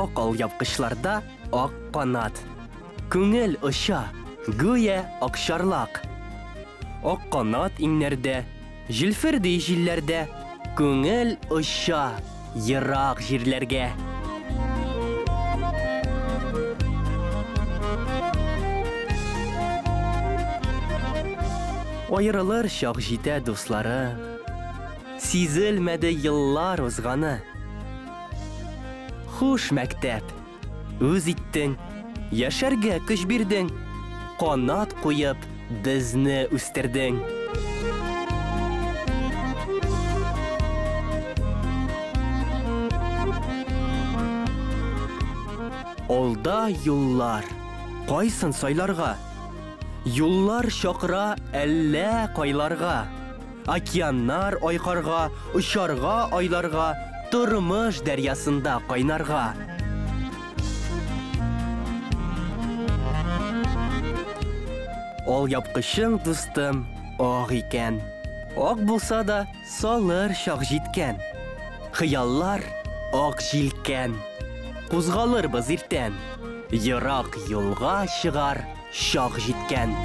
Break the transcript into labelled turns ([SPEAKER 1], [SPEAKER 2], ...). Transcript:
[SPEAKER 1] Ак алъяпкычларда ак канат. Күңел оча, гүя акчарлак. Ак канат иңнәрдә, җилферди җилләрдә. Күңел оча ерак җирләргә. Аерылыр чак җитә, дусларым. Сизелмәде еллар узганы. Хуш, мәктәп! Үз иттең, яшәргә көч бирдең, канат куеп, безне үстердең. Алда юллар, кайсын сайларга? Юллар чакыра әллә кайларга. Океаннар айкарга, очарга айларга, тормыш дәрьясында кайнарга. Алъяпкычың, дустым, ак икән. Ак булса да, салыр чак җиткән. Хыяллар ак җилкән. Кузгалырбыз иртән. Ерак юлга чыгар чак җиткән.